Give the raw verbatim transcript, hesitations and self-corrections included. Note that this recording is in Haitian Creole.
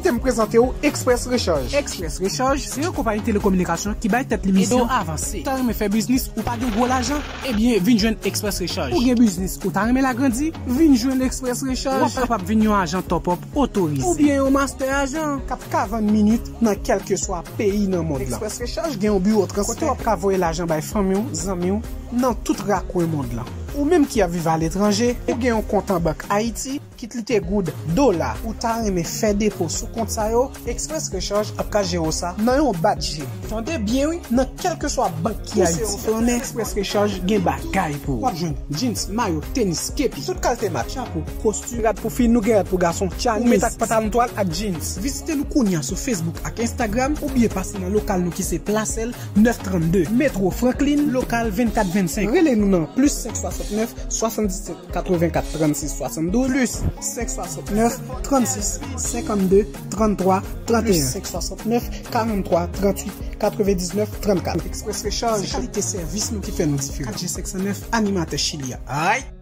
Kite m prezante w Express Recharge. Express Recharge se yon konpayi telekominikasyon ki bay tèt li misyon avanse. Ou ta renmen fè biznis ou pa gen gwo lajan? Ebyen, vin jwenn Express Recharge. Ou gen biznis ou ta renmen l agrandi? Vin jwenn Express Recharge. W ap kapab vin yon ajan top up otorize. Oubyen yon master ajan k ap ka vann minit nan kèlkeswa peyi nan mond lan. Express Recharge gen yon biwo transfè kote w ap ka voye lajan bay fanmi w, zanmi w nan tout rakwen mond lan. Ou menm ki ap viv aletranje, ou gen yon kont an bank Ayiti, kit li te goud, dola, ou ta renmen fè depo sou kont sa yo, Express Recharge ap ka jere w sa nan yon bat je. Tande byen wi, nan kèlkeswa bank ki Ayiti. Ou se yon flannè, Express Recharge gen bagay pou ou. W ap jwenn jeans, mayo, tenis, kepi, tout kalite mat, chapo, kostim, rad pou fi, nou gen rad pou gason, tchanis. Ou met ak pantalon twal ak jeans. Vizite nou kounye a sou Facebook ak Instagram oubyen pase nan lokal nou ki se Plasèl nèf trannde, Metwo Franklin, lokal vennkat vennsenk. Rele nou nan plis senk swasantnèf, swasanndiset, katrevenkat, trannsis, swasanndouz, plis senk swasantnèf, trannsis, senkanndde, tranntwa, tranteyen, plis senk swasantnèf, karanntwa, tranntuit, katrevendiznèf, trannkat. Express Recharge, se kalite sèvis nou ki fè nou diferan. Kat G senk san nèf, animatè Chili a. Alright?